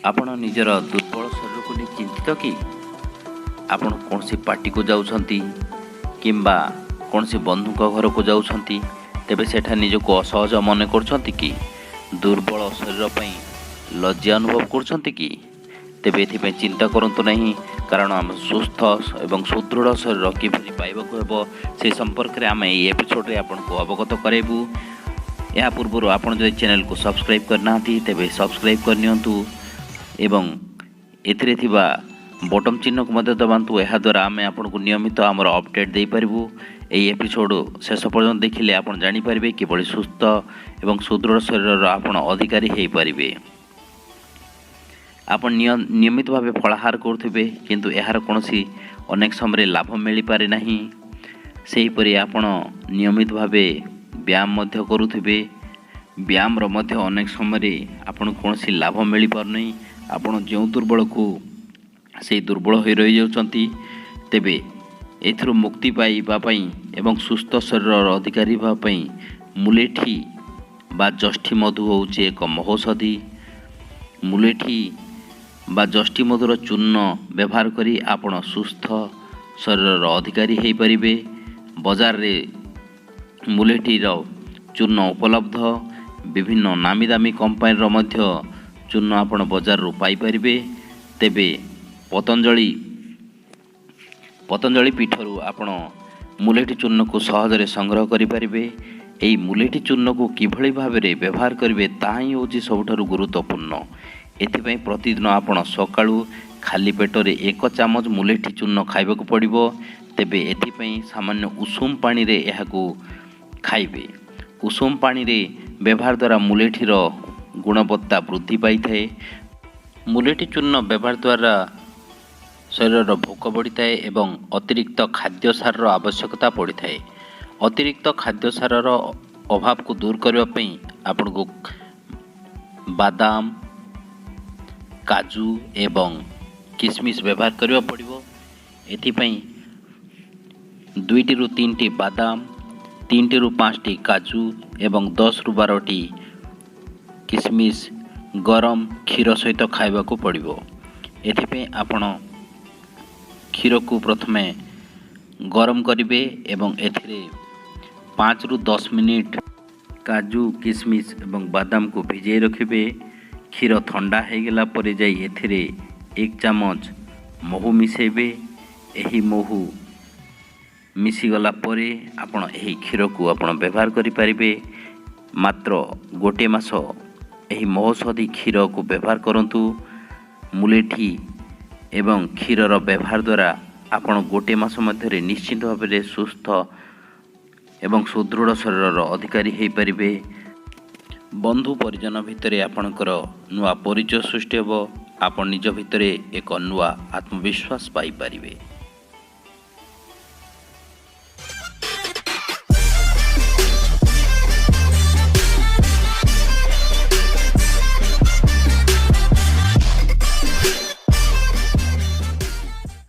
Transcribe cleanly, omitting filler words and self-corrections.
ଆପଣ ନିଜର ଦୁର୍ବଳ ଶରୀରକୁ ନେଇ ଚିନ୍ତିତ କି? ଆପଣ କୌଣସି ପାର୍ଟିକୁ ଯାଉଛନ୍ତି କିମ୍ବା କୌଣସି ବନ୍ଧୁଙ୍କ ଘରକୁ ଯାଉଛନ୍ତି, ତେବେ ସେଠାରେ ନିଜକୁ ଅସହଜ ମନେ କରୁଛନ୍ତି କି? ଦୁର୍ବଳ ଶରୀର ପାଇଁ ଲଜ୍ଜା ଅନୁଭବ କରୁଛନ୍ତି କି? ତେବେ ଏଥିପାଇଁ ଚିନ୍ତା କରନ୍ତୁ ନାହିଁ, କାରଣ ଆମେ ସୁସ୍ଥ ଏବଂ ସୁଦୃଢ଼ ଶରୀର କିପରି ପାଇବାକୁ ହେବ, ସେ ସମ୍ପର୍କରେ ଆମେ ଏହି ଏପିସୋଡ଼ରେ ଆପଣଙ୍କୁ ଅବଗତ କରାଇବୁ। ଏହା ପୂର୍ବରୁ ଆପଣ ଯଦି ଚ୍ୟାନେଲକୁ ସବସ୍କ୍ରାଇବ୍ କରିନାହାନ୍ତି, ତେବେ ସବସ୍କ୍ରାଇବ୍ କରିନିଅନ୍ତୁ ଏବଂ ଏଥିରେ ଥିବା ବଟନ୍ ଚିହ୍ନକୁ ମଧ୍ୟ ଦବାନ୍ତୁ। ଏହାଦ୍ୱାରା ଆମେ ଆପଣଙ୍କୁ ନିୟମିତ ଆମର ଅପଡ଼େଟ୍ ଦେଇପାରିବୁ। ଏହି ଏପିସୋଡ଼ ଶେଷ ପର୍ଯ୍ୟନ୍ତ ଦେଖିଲେ ଆପଣ ଜାଣିପାରିବେ କିଭଳି ସୁସ୍ଥ ଏବଂ ସୁଦୃଢ଼ ଶରୀରର ଆପଣ ଅଧିକାରୀ ହୋଇପାରିବେ। ଆପଣ ନିୟମିତ ଭାବେ ଫଳାହାର କରୁଥିବେ, କିନ୍ତୁ ଏହାର କୌଣସି ଅନେକ ସମୟରେ ଲାଭ ମିଳିପାରେ ନାହିଁ। ସେହିପରି ଆପଣ ନିୟମିତ ଭାବେ ବ୍ୟାୟାମ ମଧ୍ୟ କରୁଥିବେ, ବ୍ୟାୟାମର ମଧ୍ୟ ଅନେକ ସମୟରେ ଆପଣଙ୍କୁ କୌଣସି ଲାଭ ମିଳିପାରୁନାହିଁ। ଆପଣ ଯେଉଁ ଦୁର୍ବଳକୁ ସେଇ ଦୁର୍ବଳ ହୋଇ ରହିଯାଉଛନ୍ତି। ତେବେ ଏଥିରୁ ମୁକ୍ତି ପାଇବା ପାଇଁ ଏବଂ ସୁସ୍ଥ ଶରୀରର ଅଧିକାରୀ ହେବା ପାଇଁ ମୁଲେଠି ବା ଯଷ୍ଟି ମଧୁ ହେଉଛି ଏକ ମହୌଷଧି। ମୁଲେଠି ବା ଯଷ୍ଟି ମଧୁର ଚୂର୍ଣ୍ଣ ବ୍ୟବହାର କରି ଆପଣ ସୁସ୍ଥ ଶରୀରର ଅଧିକାରୀ ହୋଇପାରିବେ। ବଜାରରେ ମୁଲେଠିର ଚୂର୍ଣ୍ଣ ଉପଲବ୍ଧ। ବିଭିନ୍ନ ନାମୀ ଦାମୀ କମ୍ପାନୀର ମଧ୍ୟ ଚୂର୍ଣ୍ଣ ଆପଣ ବଜାରରୁ ପାଇପାରିବେ। ତେବେ ପତଞ୍ଜଳି ପୀଠରୁ ଆପଣ ମୁଲେଠି ଚୂର୍ଣ୍ଣକୁ ସହଜରେ ସଂଗ୍ରହ କରିପାରିବେ। ଏହି ମୁଲେଠି ଚୂର୍ଣ୍ଣକୁ କିଭଳି ଭାବରେ ବ୍ୟବହାର କରିବେ, ତାହା ହିଁ ହେଉଛି ସବୁଠାରୁ ଗୁରୁତ୍ୱପୂର୍ଣ୍ଣ। ଏଥିପାଇଁ ପ୍ରତିଦିନ ଆପଣ ସକାଳୁ ଖାଲି ପେଟରେ 1 ଚାମଚ ମୁଲେଠି ଚୂର୍ଣ୍ଣ ଖାଇବାକୁ ପଡ଼ିବ। ତେବେ ଏଥିପାଇଁ ସାମାନ୍ୟ ଉଷୁମ ପାଣିରେ ଏହାକୁ ଖାଇବେ। ଉଷୁମ ପାଣିରେ ବ୍ୟବହାର ଦ୍ୱାରା ମୁଲେଠିର ଗୁଣବତ୍ତା ବୃଦ୍ଧି ପାଇଥାଏ। ମୁଲେଠି ଚୂର୍ଣ୍ଣ ବ୍ୟବହାର ଦ୍ୱାରା ଶରୀରର ଭୋକ ବଢ଼ିଥାଏ ଏବଂ ଅତିରିକ୍ତ ଖାଦ୍ୟ ସାରର ଆବଶ୍ୟକତା ପଡ଼ିଥାଏ। ଅତିରିକ୍ତ ଖାଦ୍ୟ ସାରର ଅଭାବକୁ ଦୂର କରିବା ପାଇଁ ଆପଣଙ୍କୁ ବାଦାମ, କାଜୁ ଏବଂ କିସମିସ୍ ବ୍ୟବହାର କରିବାକୁ ପଡ଼ିବ। ଏଥିପାଇଁ 2ଟିରୁ 3ଟି ବାଦାମ, 3ଟିରୁ 5ଟି କାଜୁ ଏବଂ 10ରୁ 12ଟି କିସମିସ୍ ଗରମ କ୍ଷୀର ସହିତ ଖାଇବାକୁ ପଡ଼ିବ। ଏଥିପାଇଁ ଆପଣ କ୍ଷୀରକୁ ପ୍ରଥମେ ଗରମ କରିବେ ଏବଂ ଏଥିରେ 5ରୁ 10 ମିନିଟ୍ କାଜୁ, କିସମିସ୍ ଏବଂ ବାଦାମକୁ ଭିଜାଇ ରଖିବେ। କ୍ଷୀର ଥଣ୍ଡା ହୋଇଗଲା ପରେ ଯାଇ ଏଥିରେ 1 ଚାମଚ ମହୁ ମିଶାଇବେ। ଏହି ମହୁ ମିଶିଗଲା ପରେ ଆପଣ ଏହି କ୍ଷୀରକୁ ଆପଣ ବ୍ୟବହାର କରିପାରିବେ। ମାତ୍ର ଗୋଟିଏ ମାସ ଏହି ମହୌଷଧି କ୍ଷୀରକୁ ବ୍ୟବହାର କରନ୍ତୁ। ମୁଲେଠି ଏବଂ କ୍ଷୀରର ବ୍ୟବହାର ଦ୍ୱାରା ଆପଣ ଗୋଟିଏ ମାସ ମଧ୍ୟରେ ନିଶ୍ଚିତ ଭାବରେ ସୁସ୍ଥ ଏବଂ ସୁଦୃଢ଼ ଶରୀରର ଅଧିକାରୀ ହୋଇପାରିବେ। ବନ୍ଧୁ ପରିଜନ ଭିତରେ ଆପଣଙ୍କର ନୂଆ ପରିଚୟ ସୃଷ୍ଟି ହେବ। ଆପଣ ନିଜ ଭିତରେ ଏକ ନୂଆ ଆତ୍ମବିଶ୍ୱାସ ପାଇପାରିବେ।